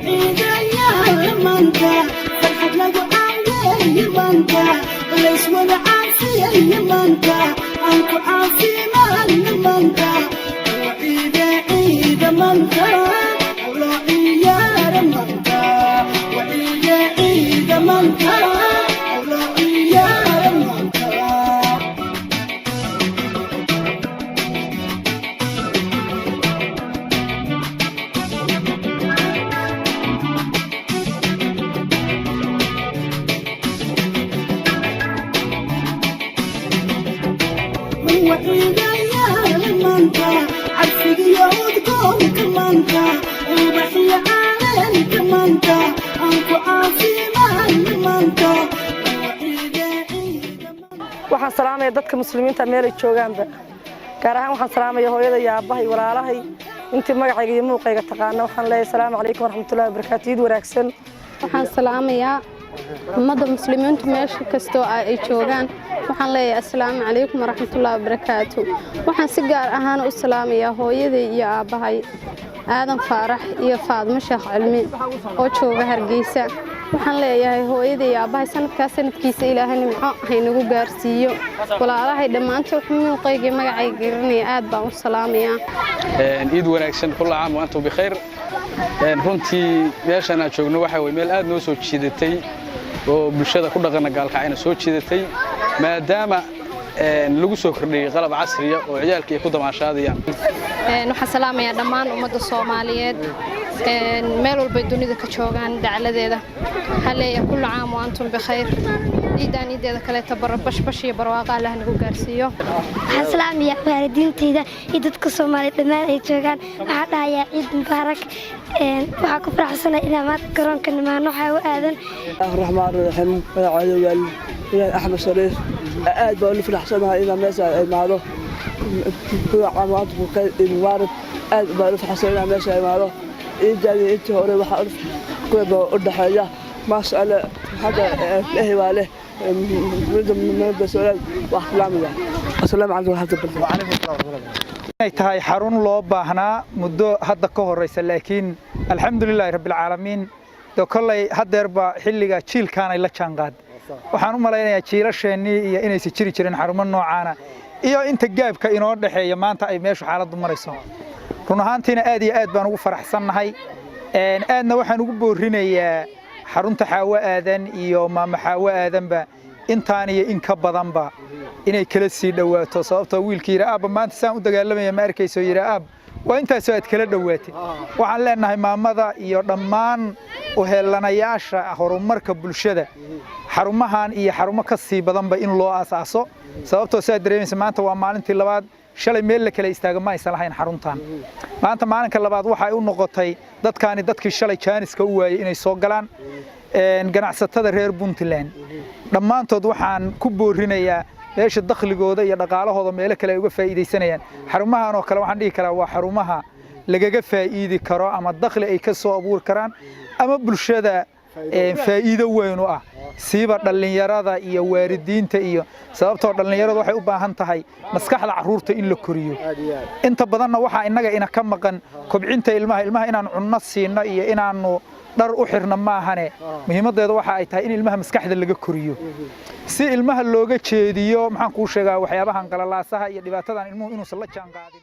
Waciidayaal maanta, farxad lagu caaweeye maanta, layswada caafiyay maanta, aan ku caafimaadna maanta. Waciida ciida maanta, loo ciyaara maanta. Waciida ciida maanta, loo ciyaara maanta. Waciidayaal maanta, carfigiyo udgoonka maanta, ubaxyo caleenta maanta, aan ku caafimaadna maanta. Waciida ciida. Waxaan salaamaya dadka Muslimiinta meelay joogaanba. Gaar ahaan waxaan salaamaya hooyada iyo aabbahay, walaalahay, intii magacayga iyo muuqayga taqaana. Waxaan leeyahay asalaamu calaykum waraxmatullahi wabarakaatu, iid wanaagsan. Waxaan salaamayaa ummadda Muslimiintu meesha kastoo ay joogaan. Waxaan leeyahay assalaamu calaykum waraxmatullaahi wabarakaatu. Waxaan si gaar ahaan u salaamayaa hooyaday iyo aabbahay, Aadan Faarax iyo Faadmo Sheekh Cilmi oo jooga Hargeysa. Waxaan leeyahay hooyaday iyo aabbahay, sanadkaa sanadkiisa Ilaahay nimco haynagu gaarsiiyo. Walaalahay dhammaantood muuqaygii magacayga garanaya aad baan u salaamayaa. Ciid wanaagsan, كل عام وأنتم بخير. Runtii meeshan aan joogno waxa weye meel aad noo soo jiidatay oo bulshada ku dhaqana Gaalkacayna soo jiidatay, maadaama lagu soo kordhiyey qalab casriya oo ciyaalka ay ku damaashaadayaan. Waxaan salaamayaa dhammaan ummadda Soomaaliyeed meel walbay dunida ka joogaan dacaladeeda. Waxaan leeyahay كل عام وأنتم بخير. Ciiddaan ciiddeeda kaleeta bashbash iyo barwaaqa Allah nagu gaarsiiyo. Waxaan salaamayaa waalidiintayda iyo dadka Soomaaliya dhammaan ay joogaan. Waxaan dhahayaa ciid mubaarak. Waxaa ku faraxsanahay inaan maanta garoonka nimaano. Waxaa u aadan Raxmaan Raxiim. Magacayda waa Ilaah Axmed Shariif. Aad baan u faraxsanahay inaan meesha imaado. Mubaarak. Aad baan u faraxsanahay inaan meesha imaado. Ciidaadii intii hore waxaa u dhexeeya, maasha Allah. Hadda ehi waa leh wax salaamaya. Asalaamu calaykum waraxmatullahi. Inay tahay xarun loo baahnaa muddo hadda ka horeysa, laakiin alxamdulilaahi rabbilcaalamiin de kolley haddeerba xilliga jiilkaanay la jaanqaad. Waxaan u malaynayaa jiilasheennii iyo inaysa jiri jirin xarumo noocaana iyo inta gaabka inoo dhexeeya maanta ay meeshu xaaladdu marayso. Run ahaantiina aad iyo aad baan ugu faraxsannahay. Aadna waxaan ugu boorinayaa xarunta Xaawo Aadan iyo Maama Xaawo Aadanba intaan iyo in ka badanba inay kala sii dhowaato, sababtoo wiilkii yidhi, "Aabba, maanta saan u dagaalamaya ma arkayso?" Yidhi, "Aab, waa intaasoo aad kala dhowaatay." Waxaan leenahay maamada iyo dhammaan uheelanayaasha horumarka bulshada, xarumahan iyo xarumo ka sii badanba in loo asaaso, sababtoo sidaad dareemaysa maanta waa maalintii labaad. Shalay meel la kala istaaga ma aysan lahayn xaruntan. Maanta maalinka labaad waxay u noqotay dadkaani dadkii shalay jaaniska u waayey inay soo galaan. Ganacsatada reer Puntland dhammaantood waxaan ku boorinayaa meesha dakhligooda iyo dhaqaalahooda meelo kale ay uga faa'iidaysanayaan, xarumahan oo kale waxaan dhihi karaa waa xarumaha lagaga faa'iidi karo ama dakhli ay ka soo abuuri karaan ama bulshada faa'iido weyn u ah, siiba dhallinyarada iyo waalidiinta iyo sababtoo dhallinyaradu waxay u baahan tahay maskaxda carruurta in la koriyo. Inta badanna waxaa innaga ina ka maqan kobcinta ilmaha. Ilmaha inaan cunno siino iyo inaannu dhar u xirno maahane, muhiimaddeedu waxa ay tahay in ilmaha maskaxda laga koriyo, si ilmaha looga jeediyo, maxaan kuu sheegaa, waxyaabahan qalalaasaha iyo dhibaatadan ilmuhu inuusan la jaan qaadin.